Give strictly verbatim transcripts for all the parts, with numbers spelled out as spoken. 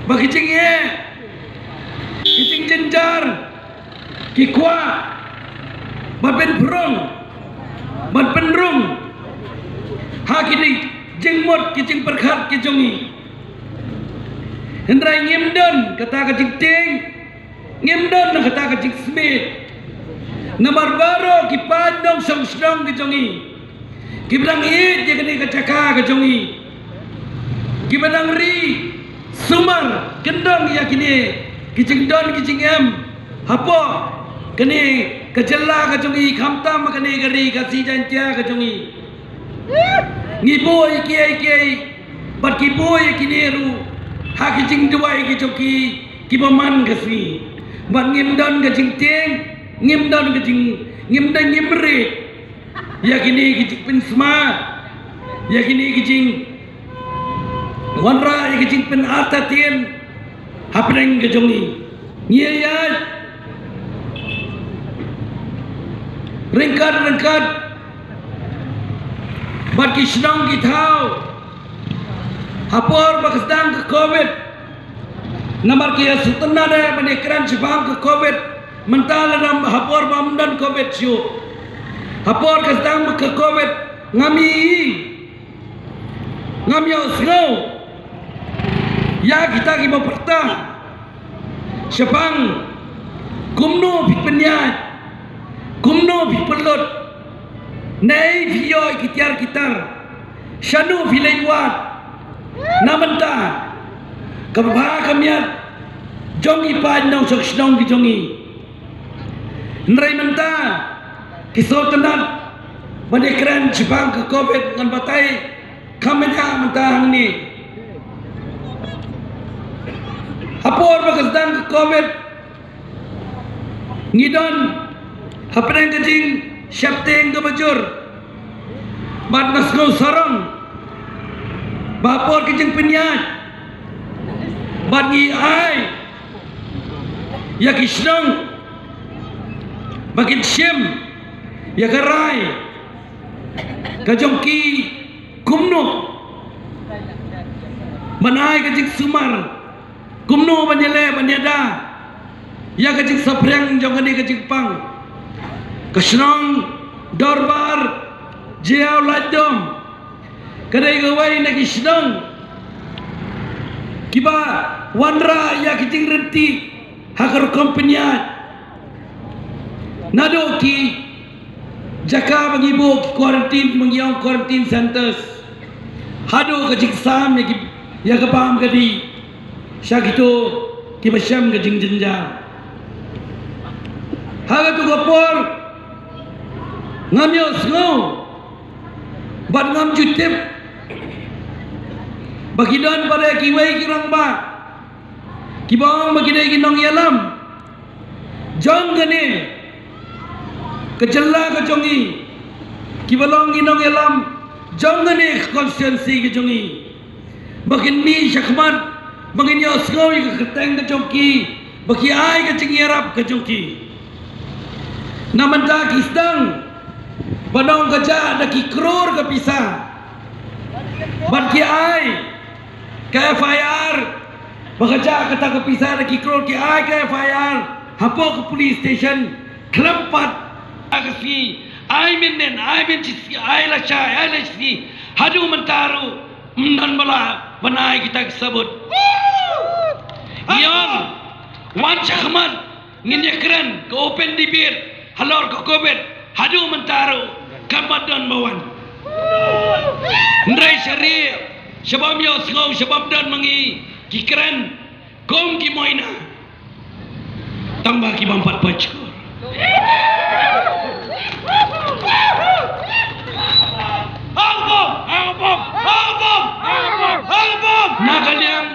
Ba ki jingeh, ki jingjynjar, ki kwah ban pynphrong, ban pynrung ha ki jingmut ki jingpyrkhat ki jong ngi. Hynrei ngim don kata ka jingtieng, ngim don kata ka jingsmit. Namar baroh ki paid nongshong shnong ki jong ngi, kiba dang ïeit ïa kane ka jaka ka jong ngi, kiba dang ri sumar kyndong ïa kine ki jingdon ki jingem hapoh kane ka jylla ka jong ngi, khamtam kane ka ri Khasi Jaiñtia ka jong ngi. Ngi buh ïa kiei kiei bad ki buh ïa kine ruh ha ki jingduwai ki jong ki, kiba man ka sngi. Bad ngim don ka jingtieng, ngim don ka jing, ngim don, ngim ri ïa kine ki jingpynsma, ïa kine ki jingwanrah, ïa ki jingpynartatien hapdeng ka jong ngi. Ngi ïa ryngkat ryngkat bad ki shnong ki thaw ha por ba ka sdang ka covid. Namar ki ïa sngewtynnad ban ïa kren shaphang ka covid mynta lada ha por ba ym don covid shuh. Ha por ka sdang ka covid ngam i, ngam ïohsngew ïa kita kiba pyrta shaphang kumno phi pynïaid, kumno phi pynlut, naei phi ïoh ki tiar ki tar, shano phi leit wad. Na mynta kaba bha ka miat jong ki paid nongshong shnong ki jong ngi. Hynrei mynta ki sngewtynnad ban ïa kren shaphang ka covid ngan batai. Ka mynta mynta hangne ha por ba ka sdang ka covid ngi don hapdeng ka jingsheptieng kaba jur. Bad nga sngew sarong ba ha por ka jingpynïaid bad ngi ai ïa ki shnong ba kin shim ïa ka rai ka jong ki kumno ban ai ka jingsumar, kumno ban ïaleh ban ïada ïa ka jingsaphriang jong kane ka jingpang. Ka shnong Dorbar Jaiaw Laitdom ka dei kawei na ki shnong kiba wanrah ïa ki jingryntih ha ka rukom pynïaid. Naduh ki jaka ba ngi buh ki quarantine, ba ngi ong quarantine centers, haduh ka jingsam ïa ki, ïa ka bam ka dih sha kito kiba shem ka jingjynjar. Ha katu ka por ngam ïohsngew bad ngam ju tip ba ki don pat kiwei ki rangbah kiba ong ba ki dei ki nongïalam jong kane ka jylla ka jong ngi, kiba long ki nongïalam jong kane ka constituency ka jong ngi, ba kin mih shakhmat, ba kin ïohsngew ïa ka kyrteng ka jong ki, ba ki ai ka jingïarap ka jong ki. Na mynta ki sdang ban ong ka jah da ki klur ka pisa, bad ki ai ka F I R, ba ka jah kata ka pisa da ki klur, ki ai ka F I R hapoh ka police station khlem pat ka sngi. Ai mynnin, ai mynshitngi, ai lashai, ai lashisngi, haduh mynta ruh ym don ba lah ban ai kita ki sabut. Ngi ong wan shakhmat ngin ïakren ka open debate halor ka covid, haduh mynta ruh kam pat don ba wan. Hynrei sha ri, sha bym ïohsngew, sha bym don ma ngi ki kren kum ki moina, tang ba ki bym pat pynshukor. Na ka liang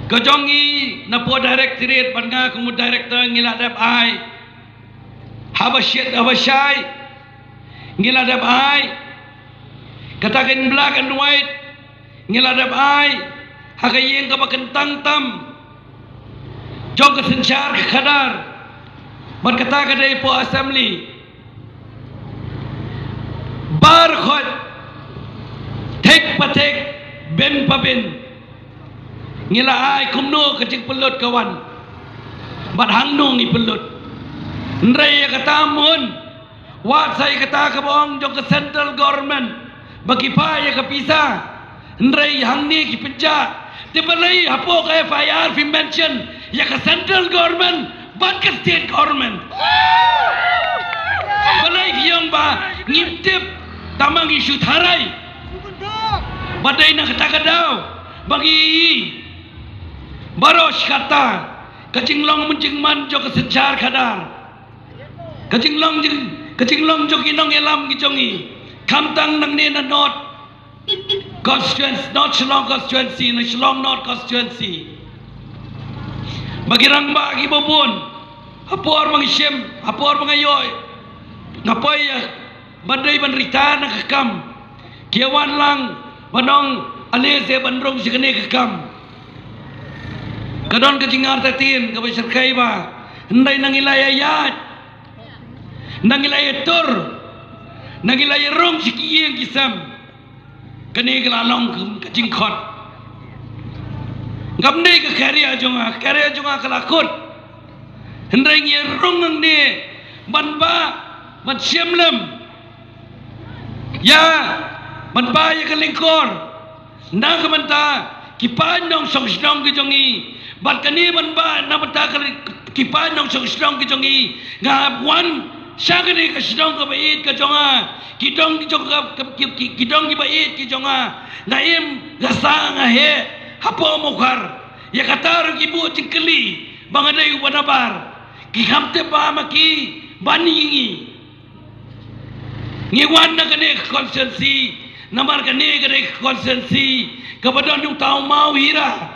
ka jong ngi napoh directorate bad nga kum u director ngi la dep ai haba shit haba shai, ngi la dep ai kata ka in black and white, ngi la dep ai ha ka ïing kaba kyntang tam jong ka synshar ka khadar, bad kata ka dei poh assembly. Bar khoit, thik pa thik, bin pa bin, Ngi la ai kumno ka jingpynlut ka wan, bad hangno ngi pynlut. Hynrei ïa kata mon, wat sa ïa kata kaba ong jong ka central government ba ki phah ïa ka pisa. Hynrei hangne ki pynjah. Te balei hapoh ka F I R phi mention ïa ka central government bad ka state government? Balei phi ong ba ngim tip, tangba ngi shu tharai? Ba dei na kata ka daw ba ngi ïohi baroh shi katta ka jinglong mynjingman jong ka synshar khadar, ka jinglong jing, ka jinglong jong ki nongïalam ki jong ngi, khamtam nangne na North Constituency, North Shillong Constituency, na Shillong North Constituency. Ba ki rangbah kiba bun, ha por ba nga shim, ha por ba nga ïoh, nga poi ïa ban dei ban retire na ka kam, ki wan lang ban ong, ale se ban rung sha kane ka kam. Ka don ka jingartatien kaba shyrkhei ba, hynrei nang ïa la ïaid, nang ïa la ïatur, nang ïa la ïarung sha ki ïing ki sem. Kane ka la long ka jingkhot. Ngam dei ka career jong nga, ka career jong nga ka la kut. Hynrei ngi rung hangne ban bah, ban shim lem ïa, ban bah ïa ka lyngkor. Na ka bynta ki paid nongshong shnong ki jong ngi, bad kane ban bah na ka bynta ka, ki paid nongshong shnong ki jong ngi. Nga wan sha kane ka shnong kaba ïeit ka jong nga, ki dong ki jong ka, ki, ki, ki dong kiba ïeit ki jong nga. Nga im, nga sah, nga heh hapoh Mawkhar. Ïa kata ruh ki buh jingkylli ba nga dei uba nabar. Ki kham tip ba ma ki ban ïa ngi. Ngi wan na kane ka constituency namar kane ka dei ka constituency kaba don uta u maw hira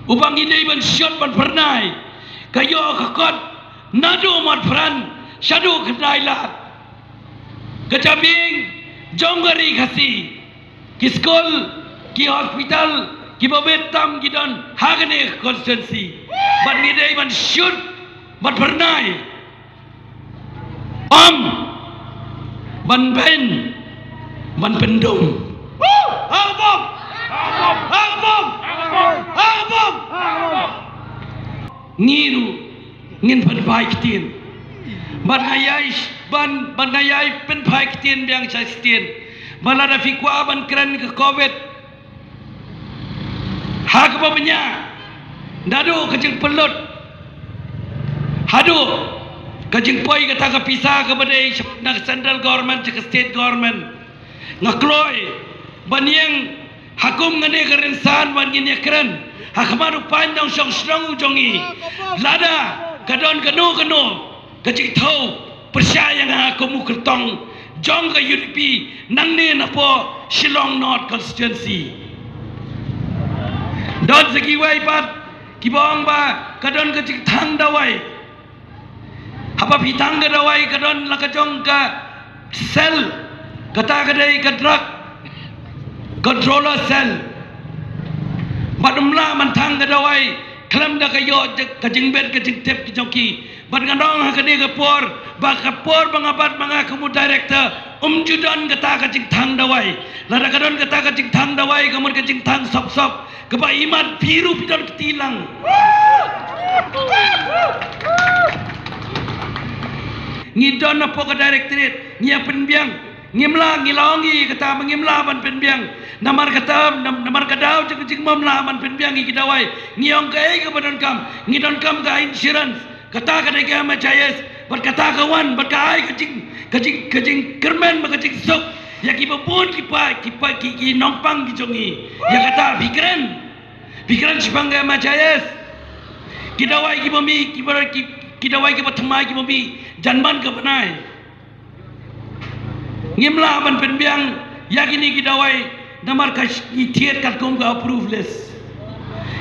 uba ngi dei ban shut ban phyrnai. Ka ïoh ka kot naduh Mawpran shaduh Khyndai Lad. Ka jabieng jong ka ri Khasi, ki skul, ki hospital, kiba bit tam ki don ha kane ka constituency. Bad ngi dei ban shut ban phyrnai. Ym ban beiñ, ban pyndum. Ha ka bom! Ha ka bom! Ha ka bom! Ngi ruh ngin pynphai ktien. Bad nga ïai ban, bad nga ïai pynphai ktien biang sha ktien. Ba lada phi kwah ban kren ka covid, ha kaba bniah, naduh ka jingpynlut haduh ka jingpoi kata ka pisa kaba dei na ka central government sha ka state government. Nga kloi ban ïeng ha kum kane ka rynsan ban ngin ïakren ha khmat u paid nongshong shnong u jong ngi. Lada ka don kano kano ka jingthew pyrshah ïa nga kum u kyrtong jong ka U D P nangne napoh Shillong North Constituency. Don sa kiwei pat kiba ong ba ka don ka jingthang dawai. Haba phi thang ka dawai ka don la ka jong ka cell, kata ka dei ka drug controller cell. Bad ym lah ban thang ka dawai khlem da ka ïoh ka jingbit ka jingtip ki jong ki. Bad nga ong ha kane ka por ba ka por ba nga bat ma nga kum u director, um ju don kata ka jingthang dawai. Lada ka don kata ka jingthang dawai, ka mut ka jingthang sop sop, kaba imat phi ruh phi don kti lang. Ngi don hapoh ka directorate, ngi ïa pynbiang. Ngim lah, ngi la ong ïa kata ba ngim lah ban pynbiang. Namar kata, nam-, namar ka daw jong ka jingmam lah ban pynbiang ïa ki dawai. Ngi ong kaei kaba donkam, ngi donkam ka insurance. Kata ka dei ka M H I S, bad kata ka wan, bad ka ai ka jing, ka jing, ka jingkyrmen, bad ka jingsuk ïa kiba bun ki paid, ki paid, ki, ki nongpang ki jong ngi. Ïa kata phi kren, phi kren shaphang ka M H I S. Ki dawai kiba mih, kiba, ki, ki dawai kiba thymmai kiba mih, jan man ka bnai. Ngim lah ban pynbiang ïa kine ki dawai namar ka sh-, ngi thied katkum ka approved list.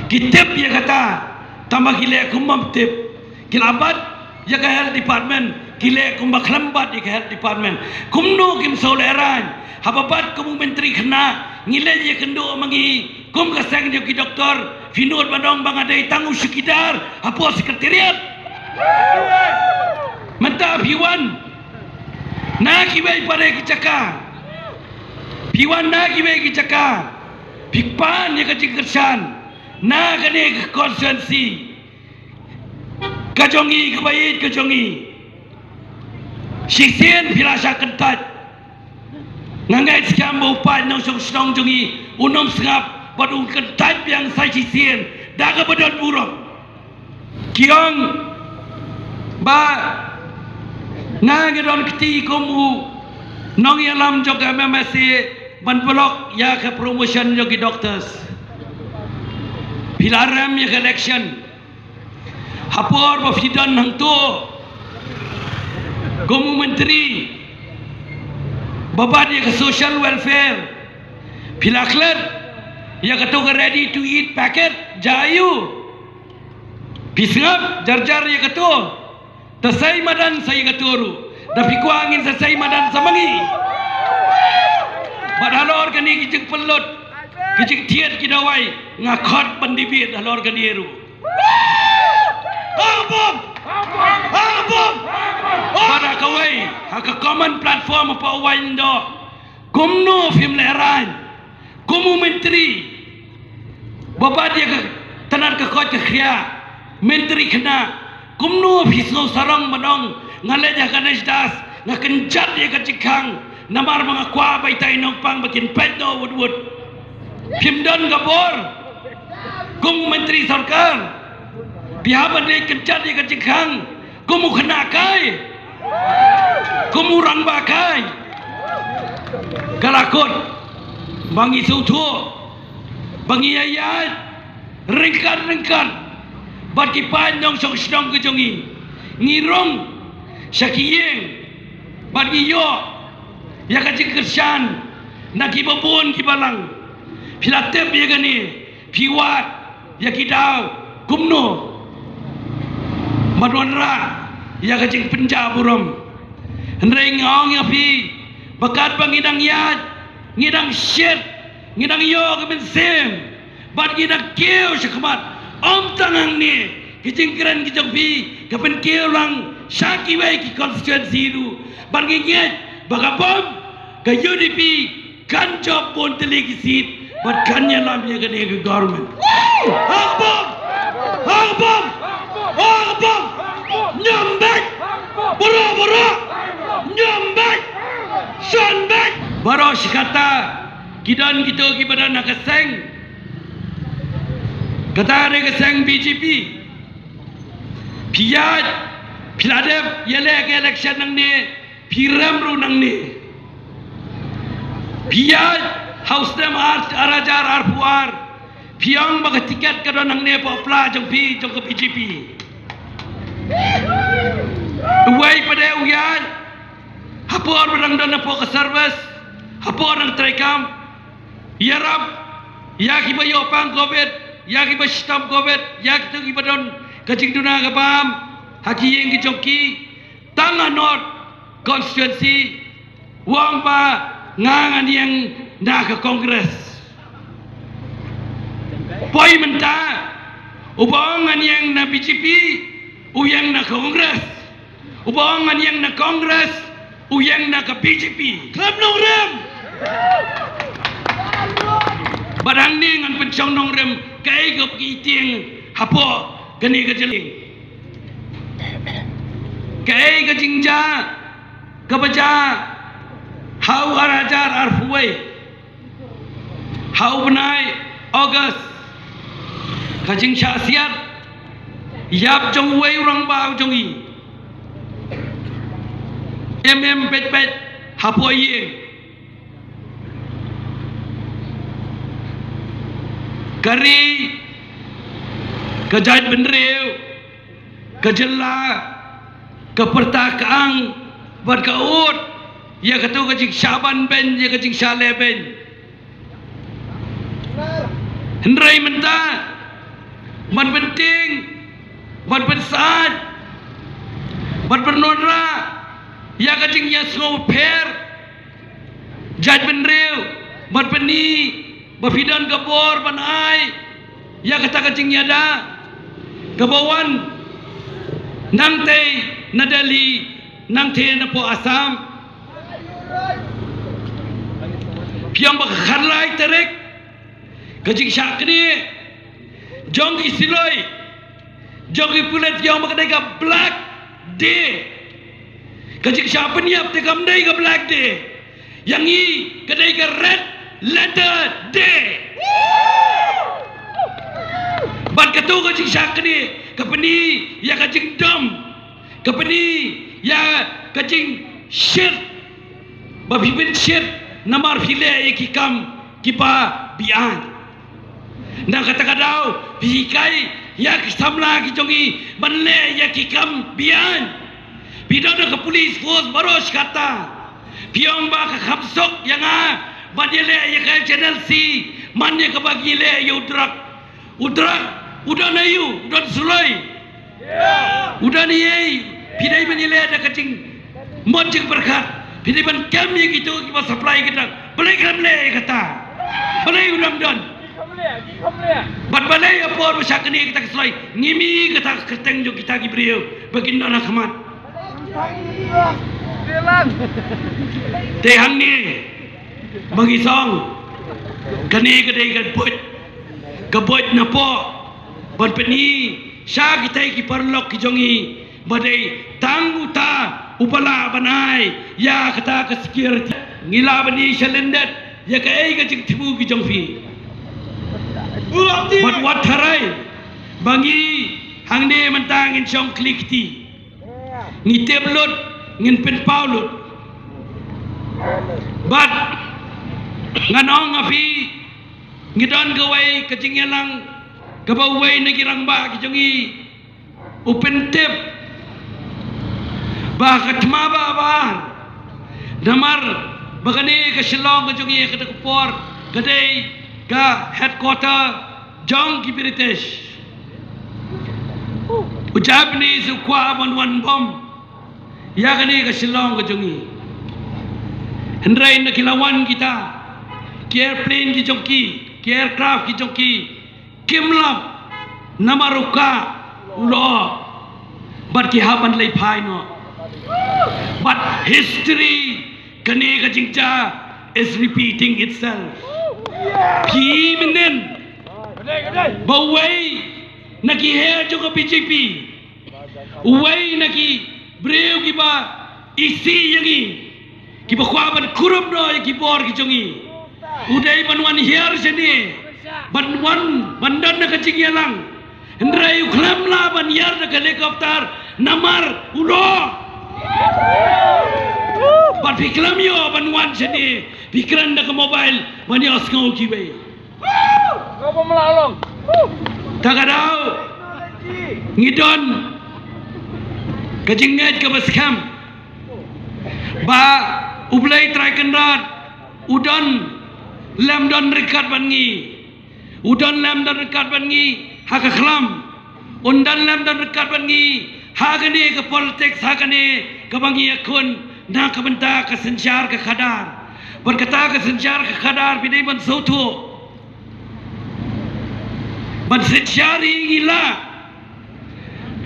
Ki tip ïa kata, tangba ki leh kum bym tip. Ki la bat ïa ka health department, ki leh kumba khlem bat ïa ka health department. Kumno kim sngewlehrain rai? Haba bat kum u myntri khynnah, ngi leit ïakynduh ma ngi kum ka seng jong ki doktor, phi nud ban ong ba nga dei tang u chowkidar hapoh secretariat. Mynta phi wan na kiwei pat ki jaka, phi wan na kiwei ki jaka, phi pan ïa ka jingkyrshan. Na kane ka constituency ka jong i, ka ba ïeit ka jong i, shisien phi la shah kyntait. Nga ngeit skhem ba u paid nongshong shnong jong i un ym sngap bad un kyntait biang sa shisien da ka ba don burom. Ki ong ba nga ngi don kti kum u nongïalam jong ka M M S A ban block ïa ka promotion jong ki doctors. Phi la rem ïa ka election ha por ba phi don hangto kum u myntri ba bat ïa ka social welfare. Phi la klet ïa kato ka ready to eat packet, jaiu. Phi sngap jar jar ïa kato. Ta sei madan sa ïa kato ruh. Da phi kwah ngin sa sei madan sa ma ngi. Bad halor kane ki jingpynlut, ki jingthied ki dawai, nga khot ban debate halor kane ruh. Bad ha kawei, ha ka common platform hapoh Waiïngdoh, kumno phim lehraiñ kum u myntri ba bat ïa ka tnat ka koit ka khriah, myntri khynnah, kumno phi sngew sarong ban ong nga leit ha ka NHSDAS, nga kynjat ïa ka jingkhang namar ba nga kwah ba itai i nongpang ba kin peit noh wut wut. Phim don ka bor kum u myntri sorkar. Phi hap ban leit kynjat ïa ka jingkhang kum u khynnah kai, kum u rangbah kai. Ka la kut ba ngi sngewthuh ba ngi ïaid ryngkat ryngkat bad ki paid nongshong shnong ka jong ngi. Ngi rung sha ki ïing bad ngi ïoh ïa ka jingkyrshan na ki babun ki balang. Phi la tip ïa kane, phi wad ïa ki daw kumno ban wanrah ïa ka jingpynjah burom. Hynrei nga ong ïa phi ba katba ngi dang ïaid, ngi dang shit, ngi dang ïoh ka mynsiem bad ngi dang kiew sha khmat. Ym tang hangne, ki jingkren ki jong phi ka pynkiew lang sha kiwei ki constituency ruh. Bad ngi ngeit ba ka bom ka U D P kan jop bun tylli ki seat bad kan ïalam ïa kane ka government. Ha ka bom! Ha ka bom! Ha ka bom! Ñiam beit! Baroh baroh! Ñiam beit! Shon beit! Baroh shi katta ki don kito ki ba don ha ka seng, kata dei ka seng B J P. Phi ïaid, phi la dep ïaleh ka election nangne, phi rem ruh nangne. Phi ïaid ha u snem ar, ar hajar arphew ar, phi ong ba ka tiket ka don hangne hapoh pla jong phi jong ka B J P. Uwei pat de u ïaid ha por ba dang don hapoh ka service, ha por dang treikam, ïarap ïa ki ba ïoh pang covid, ïa ki ba shitom covid, ïa kito ki ba don ka jingduna ka bam ha ki ïing ki jong ki. Tang ha North constituency u ong ba nga ngan ïeng na ka Congress. Poi mynta, u ba ong ngan ïeng na B J P u ïeng na ka Congress. U ba ong ngan ïeng na Congress u ïeng na ka B J P. Khlem nongrim. Bad hangne ngan pynshong nongrim kaei kaba ki tieng hapoh kane ka jylliew. Kaei ka jingjia kaba jia ha u ar hajar arphew wei, ha u bnai August, ka jingshah siat ïap jong uwei u rangbah jong ngi. Em em peit peit hapoh ïing. Ka ri, ka jaitbynriew, ka jylla, ka pyrta ka ang bad ka ud ïa kato ka jingshah ban beiñ, ïa ka jingshah leh beiñ. Hynrei mynta ban pyntieng, ban pynsyaid, ban pynwanrah ïa ka jingïasngewpher jaitbynriew, ban pyni ba phi don ka bor ban ai ïa kata ka jingïada kaba wan nangtei na Delhi, nangtei napoh Assam. Phi ong ba ka khatlai tarik ka jingshah knieh, jong ki siloi, jong ki pulit, ki ong ba ka dei ka black day. Ka jingshah pynïap te kam dei ka black day. Ïa ngi ka dei ka red letter day. Bad kato ka jingshah kane ka pyni ïa ka jingdom, ka pyni ïa ka jingshit, ba phi pynshit namar phi leh ïa ki kam kiba be-aiñ. Na kata ka daw phi hikai ïa ki samla ki jong ngi ban leh ïa ki kam be-aiñ. Phi don ha ka police force baroh shi katta. Phi ong ba ka kham suk ïa nga ban ïaleh ïa ka H N L C man ïa kaba ngi leh ïa u drug. U drug u don aïu, u don suloi. U don ei, phi dei ban ïaleh da ka jingmut jingpyrkhat. Phi dei ban kem ïa kito kiba supply kita. Balei khlem leh ïa kata? Balei u dang don? Bad balei ha por ba shah kane kita ki suloi ngim i kata ka kyrteng jong kita ki briew ba kin don ha khmat? Te hangne ba ngi song, kane ka dei ka buit, ka buit napoh ban pyni sha kitai ki paralok ki jong ngi ba dei tang uta uba lah ban ai ïa kata ka security. Ngi lah ban ïa shalyndet ïa kaei ka jingthmu ki jong phi. Bad wat tharai ba ngi hangne mynta ngin shong khlieh kti, ngi tip lut, ngin pynpaw lut. Bad ngan ong ha phi, ngi don kawei ka jingïalang kaba uwei na ki rangbah ki jong ngi u pyntip ba ka thma ba ba namar ba kane ka Shillong ka jong ngi kata ka por ka dei ka headquarter jong ki British. U Japanese u kwah ban wan bom ïa kane ka Shillong ka jong ngi. Hynrei na ki la wan kita ki airplane ki jong ki, ki aircraft ki jong ki, kim lap namar u ka u lo bad ki hap ban leit phai noh. But history, kane ka jingjia is repeating itself. Phi mynnin ba uwei na ki heh jong ka B J P, uwei na ki briew kiba isih ïa ngi, kiba kwah ban kurup noh ïa ki bor ki jong ngi, u dei ban wan hiar shane, ban wan ban don na ka jingïalang. Hynrei u khlem lah ban hiar da ka helicopter namar u lo. Bad phi khlem ïoh ban wan shane, phi kren da ka mobile ban ïohsngew kiwei. Ta ka daw ngi don ka jingngeit kaba skhem ba U Blei Trai Kynrad u don lem don ryngkat bad ngi. U don lem don ryngkat bad ngi ha ka khlam. Un don lem don ryngkat bad ngi ha kane ka politics, ha kane kaba ngi ïakhun na ka bynta ka synshar ka khadar. Bad kata ka synshar ka khadar phi dei ban sngewthuh. Ban synshar hi ngi lah.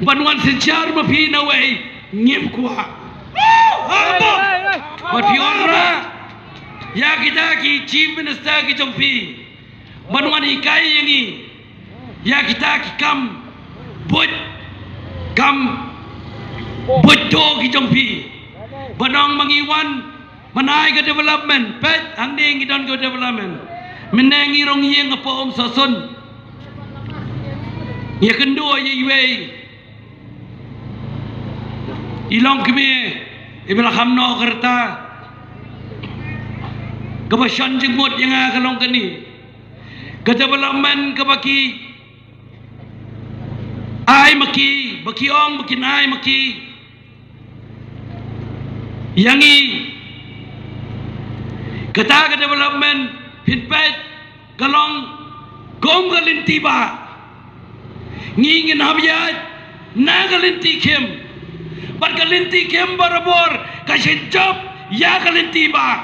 Ban wan synshar ma phi na wei ngim kwah. Bad phi wanrah ïa kita ki chief minister ki jong phi ban wan hikai ïa ngi ïa kita ki kam buit, kam buit to ki jong phi. Ban ong ma ngi wan ban ai ka development, peit hangne ngi don ka development. Mynne ngi rung ïing hapoh Umsohsun. Ngi ïakynduh ïa iwei i longkmie iba la kham noh ka rta, kaba shon jingmut ïa nga ka long kane. Ka development kaba ki ai ma ki, ba ki ong ba kin ai ma ki ïa ngi. Kata ka development phin peit ka long kum ka lynti bah. Ngi ngin hap ïaid na ka lynti khim. Bad ka lynti khim barabor ka shin jop ïa ka lynti bah.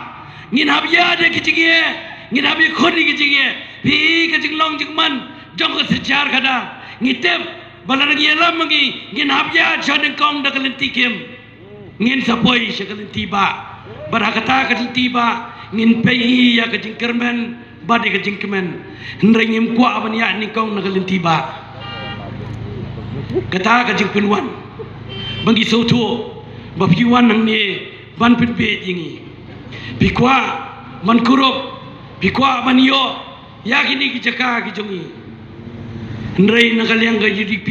Ngin hap ïaid ïa ki jingeh, ngin hap ïakhun ïa ki jingeh. Phi ka jinglong jingman jong ka synshar khadar. Ngi tip ba lada ngi ïalam ma ngi, ngin hap ïaid sha nyngkong da ka lynti khim. Ngin sa poi sha ka lynti bah. Bad ha kata ka lynti bah ngin pei ïa ka jingkyrmen bad ïa ka jingkmen, hynrei ngim kwah ban ïaid nyngkong na ka lynti ba kata ka jingpynwan ba ngi sngewthuh ba phi wan hangne ban pynbiej ïa ngi. Phi kwah ban kurup, phi kwah ban ïoh ïa kine ki jaka ki jong ngi. Hynrei na ka liang ka U D P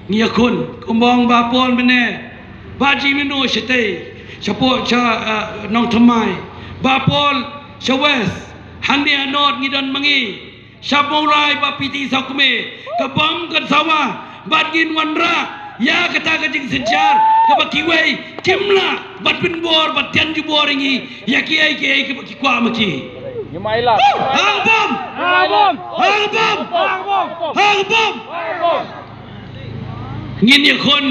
ngi ïakhun, kumba ong Bah Paul mynne, Bah Jimino shatei, shapoh sha, ah, Nongthymmai, Bah Paul sha West, hangne ha North ngi don ma ngi, sha Mawlai Bah P T Sawkmie, ka bam kan sawa, bad ngin wanrah ïa kata ka jingsynshar kaba kiwei kim lah ban pynbor bad tian jubor ïa ngi ïa kiei kiei kiba ki kwah ma ki. Ngi mai la. Hang bom! Hang bom! Hang bom! Hang bom! Hang bom! Ngin ïakhun,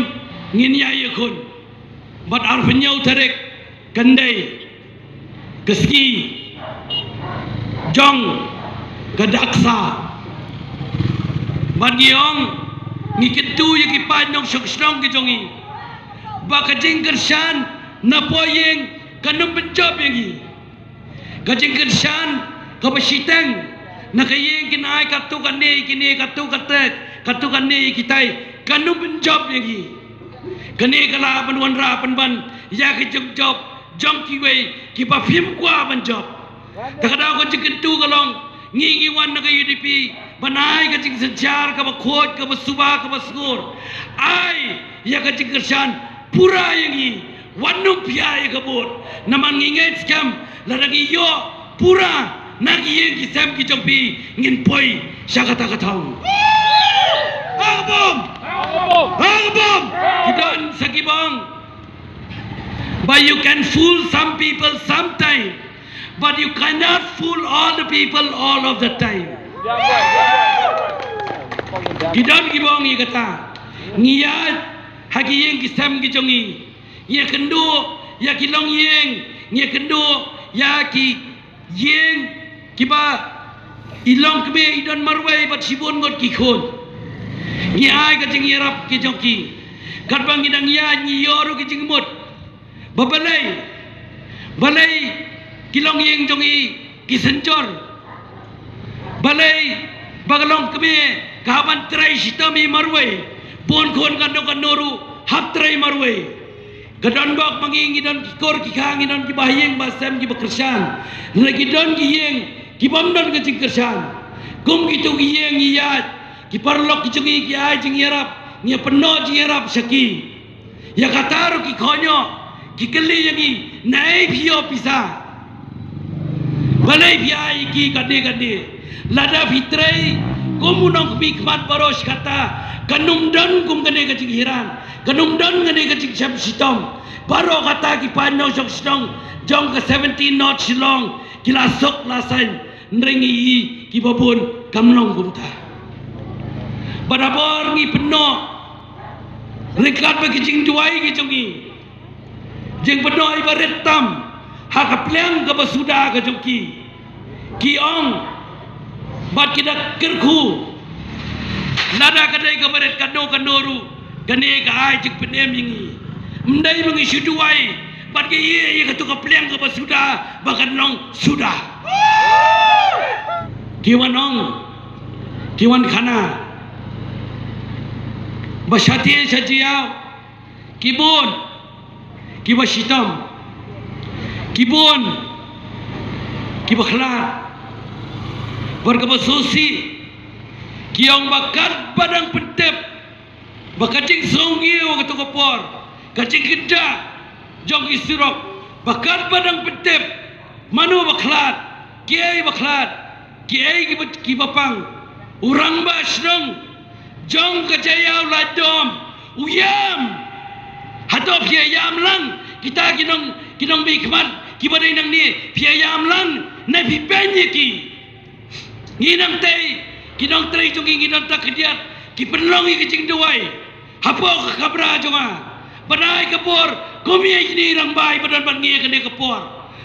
ngin ïa ïakhun. Bad arphew hynñiew tarik kan dei ka sngi jong ka Dak Sap. Bad ngi ong, ngi kyntu ïa ki paid nongshong shnong ki jong ngi ba ka jingkyrshan na poh ïing kan ym pynjop ïa ngi. Ka jingkyrshan kaba shiteng na ka ïing kin ai katto katne ïa kine, katto katne, katto katne ïa kitai, kan ym pynjop ïa ngi. Kane ka lah ban wanrah pynban ïa ka jingjop jong kiwei kiba phim kwah ban jop. Te ka daw ka jingkyntu ka long, ngi ngi wan na ka U D P ban ai ka jingsynshar kaba khuid, kaba suba, kaba sngur. Ai ïa ka jingkyrshan pura ïa ngi. Wat nym pia ïa ka vote. Namar ngi ngeit skhem lada ngi ïoh pura na ki ïing ki sem ki jong phi, ngin poi sha kata ka thong. Hang bom! Hang bom! Ki don sa ki bong. But you can fool some people sometime, but you cannot fool all the people all of the time. Ki don ki bong ïa kata. Ngi ïaid ha ki ïing ki sem ki jong ngi, ïa kynduh ïa ki longïing, ïa kynduh ïa ki ïing kiba i longkmie i don marwei bad shibun ngut ki khun. Ngi ai ka jingïarap ki jong ki. Katba ngi dang ïaid ngi ïoh ruh ki jingmut ba balei, balei ki longïing jong ngi ki synjor. Balei ba ka longkmie ka hap ban trei shitom i marwei, bun khun kano kano ruh hap trei marwei. Ka don bok ma ngi, ngi don ki kur ki kha, ngi don kiba ha ïing ba sem kiba kyrshan. Hynrei ki don ki ïing ki bym don ka jingkyrshan. Kum kito ki ïing ngi ïaid, ki paralok ki jong ngi ki ai jingïarap, ngi pynnoh jingïarap sha ki. Ïa kata ruh ki khot noh, ki kylli ïa ngi, naei phi ïoh pisa? Balei phi ai ki kane kane? Lada phi trei kum u nongkmie khmat baroh shi katta, kan ym don kum kane ka jinghiran, kan ym don kane ka jingshem shitom. Baroh katta ki paid nongshong shnong jong ka seventeen North Shillong ki la suk la saiñ, hynrei ngi i kiba bun kam long kumta. Bad ha bor ngi pynnoh ryngkat bad ki jingduwai ki jong ngi. Jingpynnoh iba rit tam ha ka pliang kaba suda ka jong ki. Ki ong bad ki da kyrkhu, lada ka dei kaba rit kano kano ruh, kane ka ai jingpynim ïa ngi. Ym dei ba ngi shu duwai bad ngi ïeh ïa kato ka pliang kaba suda ba kan long suda. Ki wan ong, ki wan khana ba shatei sha jia ki bun kiba shitom, ki bun kiba khlad. Bad kaba sngewsih, ki ong ba katba dang pyntip ba ka jingsngewsih kato ka por, ka jingkynjah jong ki surok, ba katba dang pyntip mano ba khlad, kiei ba khlad, kiei kiba, kiba pang. U rangbah shnong jong ka Jaïaw Laitdom u ïam. Hato phi ïam lang kita ki nong, ki nongmihkhmat kiba dei nangne, phi ïam lang ne phi beiñ ïa ki? Ngi nangtei, ki nongtrei jong ngi, ngi don tang khyndiat ki pynlong ïa ki jingduwai hapoh ka kamra jong nga. Ban ai ka bor kum ïa kine i rangbah ba don bad ngi ha kane ka por,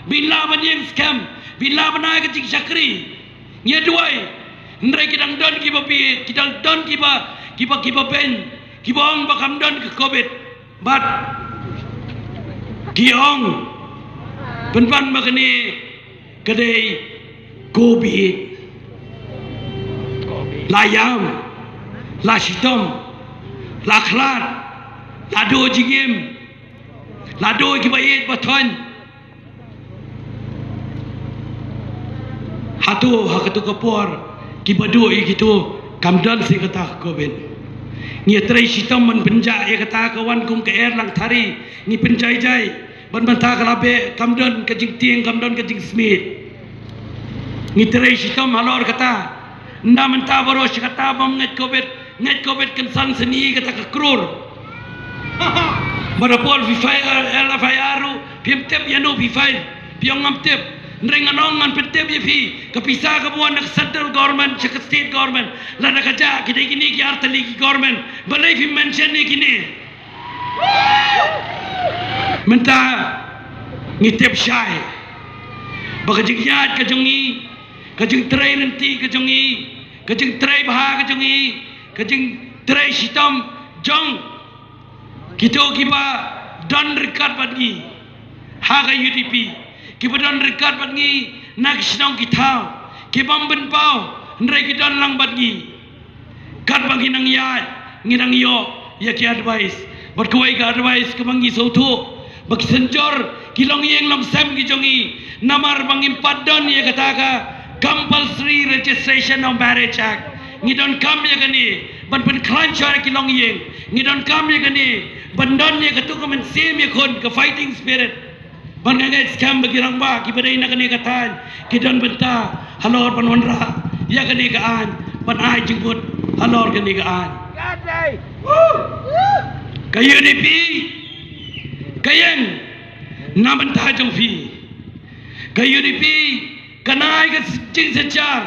ba in lah ban ïeng skhem, ba in lah ban ai ka jingshakri. Ngi duwai, hynrei ki dang don kiba bit, ki dang don kiba, kiba, kiba beiñ, kiba ong ba kam don ka covid. Bad ki ong pynban ba kane ka dei covid. La ïam, la shitom, la khlad, la duh jingim, la duh kiba ïeit ba thoiñ. Hato ha kato ka por kiba duh ïa kito kam don shuh kata ka covid. Ngi trei shitom ban pynjah ïa kata ka wan kum ka er lang thari, ngi pynjai jai ban mynta ka la beh, kam don ka jingtieng, kam don ka jingsmit. Ngi trei shitom halor kata. Ynda mynta baroh shi katta bym ngeit covid, ngeit covid kynsan shen i kata ka klur. Bad ha por phi file L F I R ruh phim tip ïano phi file, phi ong ngam tip. Hynrei ngan ong, ngan pyntip ïa phi, ka pisa kaba wan na ka central government sha ka state government, lada ka jah, ki dei kine ki artylli ki government. Balei phim mention ïa kine? Mynta ngi tip shai ba ka jingïaid ka jong ngi, ka jingtrei lynti ka jong ngi, ka jingtrei bha ka jong ngi, ka jingtrei shitom jong kito kiba don ryngkat bad ngi ha ka U D P, kiba don ryngkat bad ngi na ki shnong ki thaw, ki bym pynpaw hynrei ki don lang bad ngi. Katba ngi nang ïaid, ngi nang ïoh ïa ki advice. Bad kawei ka advice kaba ngi sngewthuh ba ki synjor ki longïing longsem ki jong ngi, namar ba ngim pat don ïa kata ka Compulsory Registration of Marriage Act. Ngi donkam ïa kane ban pynkhlaiñ shuwa ïa ki longïing. Ngi donkam ïa kane ban don ïa katu ka mynsiem ïakhun, ka fighting spirit. Bad nga ngeit skhem ba ki rangbah kiba dei na kane ka thaiñ ki don bynta halor ban wanrah ïa kane ka aiñ, ban ai jingmut halor kane ka aiñ. Ka U D P ka ïeng na bynta jong phi. Ka U D P kan ai ka jingsynshar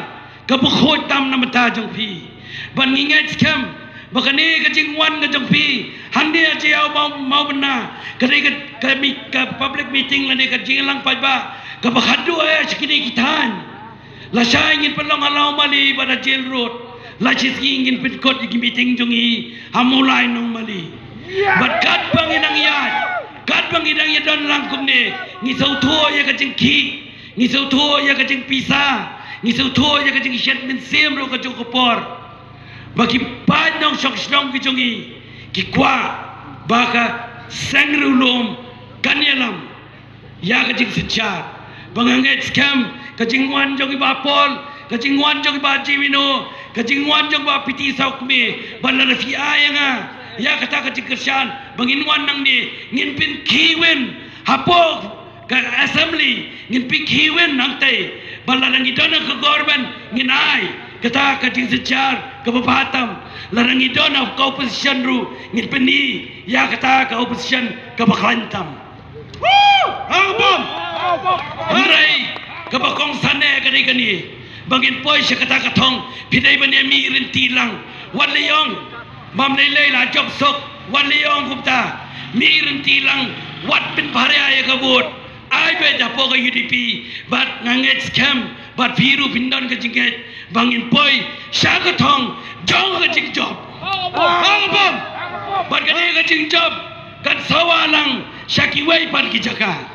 kaba khuid tam na bynta jong phi. Bad ngi ngeit skhem ba kane ka jingwan ka jong phi hangne ha Jaiaw Maw-, Mawbynna, ka dei ka, ka mi-, ka public meeting lane ka jingïalang paidbah kaba khadduh eh sha kine ki thaiñ. Lashai ngin pynlong ha Lawmali bad ha Jail Road. La shisngi ngin pynkut ïa ki meeting jong ngi ha Mawlai Nongmali. Bad katba ngi nang ïaid, katba ngi nang ïadon lang kumne, ngi sngewthuh ïa ka jingkhih, ngi sngewthuh ïa ka jingpisa, ngi sngewthuh ïa ka jingshet mynsiem ruh ka jong ka por. Ba ki paid nongshong shnong ki jong ngi ki kwah ba ka seng riewlum kan ïalam ïa ka jingsynshar. Ba nga ngeit skhem ka jingwan jong i Bah Paul, ka jingwan jong i Bah Jemino, ka jingwan jong i Bah Piti Sawkmie, ba lada phi ai ïa nga ïa kata ka jingkyrshan ba ngin wan nangne, ngin pynkhih win hapoh ka assembly, ngin pynkhih win hangtei. Ba lada ngi don ha ka government, ngin ai kata ka jingsynshar kaba bha tam. Lada ngi don ha ka opposition ruh, ngin pyni ïa kata ka opposition kaba khlaiñ tam. Hangpom. Hynrei kaba kongsan eh ka dei kane, ba ngin poi sha kata ka thong, phi dei ban ïa mih rynti lang. Wat lei ong, bam lei lei la jop sok, wat lei ong kumta. Mih rynti lang, wat pynpharia ïa ka vote. Ai beit hapoh ka U D P, bad nga ngeit skhem bad phi ruh phin don ka jingngeit ba ngin poi sha ka thong jong ka jingjop. Hangpom. Bad kane ka jingjop kan sawa lang sha kiwei pat ki jaka.